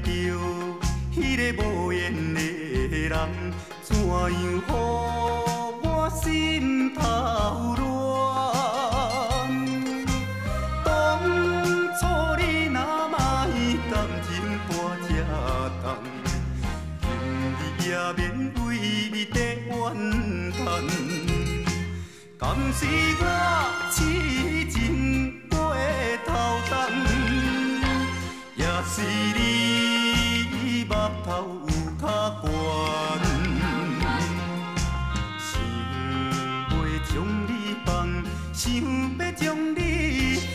念著彼个無緣的人，怎樣予我心頭亂？當初你若莫感情擔這重，今日也免為你在怨嘆。敢是我痴情過頭重，也是你目頭有較懸。想欲將你放，想欲將你放，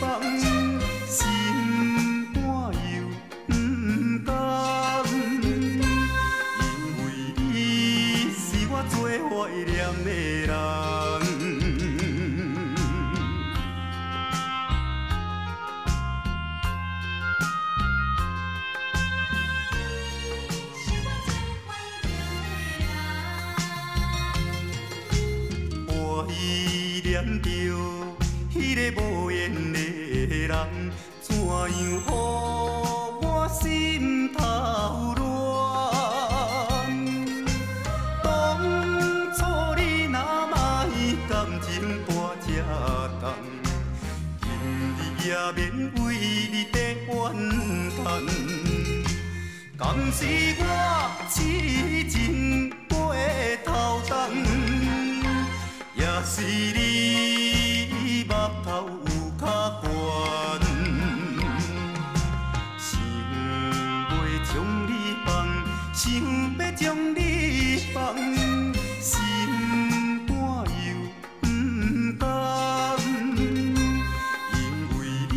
心肝又毋甘，因為你是我最懷念的人。懷念著彼个無緣的人，怎樣予我心頭亂？當初你若莫感情擔這重，今日也免為你在怨嘆。敢是我痴情過頭重，也是你目頭有較懸。想欲將你放，想欲將你放，心肝又毋甘，因為你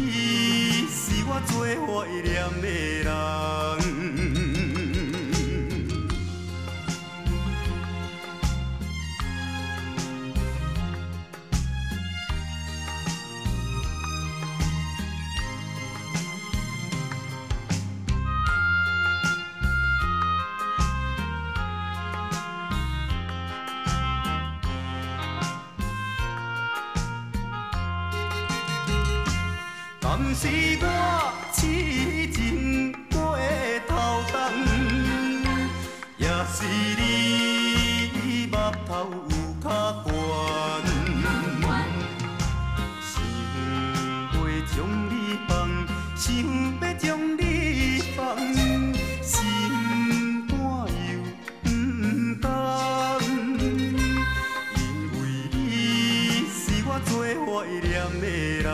是我最懷念的人。敢是我痴情過頭重，也是你目頭有較懸。想欲將你放，想欲將你放，心肝又毋甘，因為你是我最懷念的人。